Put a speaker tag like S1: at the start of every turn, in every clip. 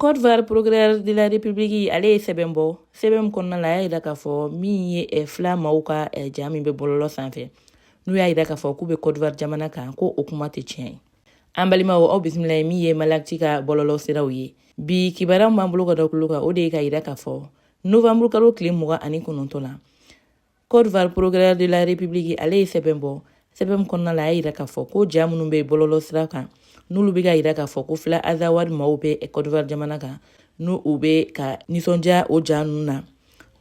S1: Côte d'Ivoire procureur de la République, ale ye sɛbɛn bɔ. Sɛbɛn min kɔnɔna la, a y'a yira k'a fɔ min ye fila maaw ka ja min bɛ bɔlɔlɔ sanfɛ, n'u y'a yira k'a fɔ k'u bɛ Côte d'Ivoire jamana kan, ko o kuma tɛ tiɲɛ ye. An balimaw, aw bisimila ye min ye Malakiti ka bɔlɔlɔ siraw ye. Bi kibaruya min b'an bolo ka da tulo kan, o de ye ka yira k'a fɔ novembre kalo tile 29 la, Côte d'Ivoire procureur de la République, ale ye sɛbɛn bɔ. Sɛbɛn min kɔnɔna la, a y'a yira k'a fɔ ko ja minnu bɛ bɔlɔlɔ sira kan, n'olu bɛ ka yira k'a fɔ ko fila Azawad maaw bɛ Côte d'Ivoire jamana kan, n'u u bɛ ka nisɔndiya o ja ninnu na,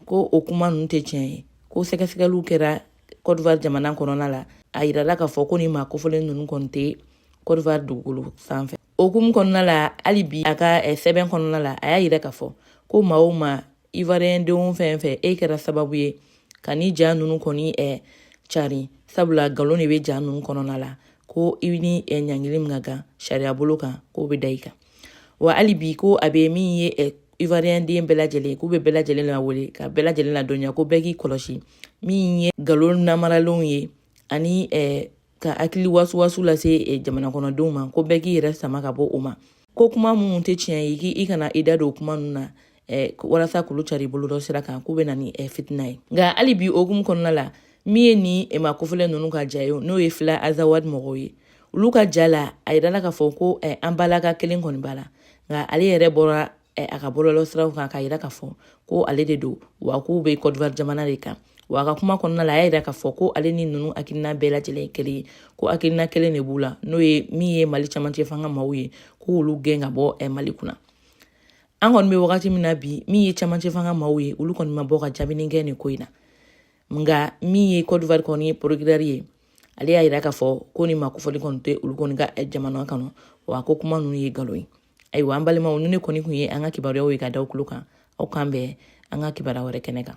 S1: ko o kuma ninnu tɛ tiɲɛ ye, ko sɛgɛsɛgɛliw kɛra Côte d'Ivoire jamana kɔnɔna la, a yirala k'a fɔ ko nin maa kofɔlen ninnu kɔni tɛ Côte d'Ivoire dugukolo sanfɛ. O hukumu kɔnɔna la, hali bi a ka sɛbɛn kɔnɔna la, a y'a yira k'a fɔ ko maa o maa, Ivoirien denw fɛn fɛn, e kɛra sababu ye ka ni ja ninnu kɔni cari, sabula nkalon de bɛ ja ninnu kɔnɔna la, ko i ni ɲangili min ka kan sariya bolo kan, k'o bɛ da i kan. Wa hali bi, ko a bɛ min ye Ivoirien den bɛɛ lajɛlen, k'u bɛ bɛɛ lajɛlen lawele ka bɛɛ lajɛlen ladɔnniya ko bɛɛ k'i kɔlɔsi min ye nkalon namaralenw ye ani ka hakili wasuwasu lase jamana kɔnɔdenw ma, ko bɛɛ k'i yɛrɛ sama ka bɔ o ma, ko kuma minnu tɛ tiɲɛ ye, k'i kana i da don kuma ninnu na walasa k'olu cari bɔlɔlɔ sira kan, k'u bɛ na ni fitina ye. Nka hali bi, o hukumu kɔnɔna la, min ye ni maa kofɔlen ninnu ka ja ye, n'o ye fila Azawad mɔgɔw ye, olu ka ja la, a yirala k'a fɔ ko an balaka kelen kɔni b'a la, nka ale yɛrɛ bɔra a ka bɔlɔlɔ siraw kan k'a yira k'a fɔ ko ale de don, wa k'u bɛ Côte d'Ivoire jamana de kan. Wa a ka kuma kɔnɔna la, a y'a yira k'a fɔ ko ale ni ninnu hakilina bɛɛ lajɛlen ye kelen ye, ko hakilina kelen de b'u la, n'o ye min ye Mali camancɛ fanga maaw ye, k'olu gɛn ka bɔ Mali kunna. An kɔni bɛ wagati min na bi, min ye camancɛ fanga maaw ye, olu kɔni ma bɔ ka jaabini kɛ nin ko in na. Nka min ye Côte d'Ivoire kɔni procureur ye, ale y'a yira k'a fɔ ko nin maa kofɔli kɔni tɛ olu kɔni ka jamana kɔnɔ, wa ko kuma ninnu ye nkalon ye. Ayiwa, an balimaw, ni ne kɔni tun ye an ka kibaruyaw ye ka da tulo kan, aw kan bɛn an ka kibaruya wɛrɛ kɛnɛ kan.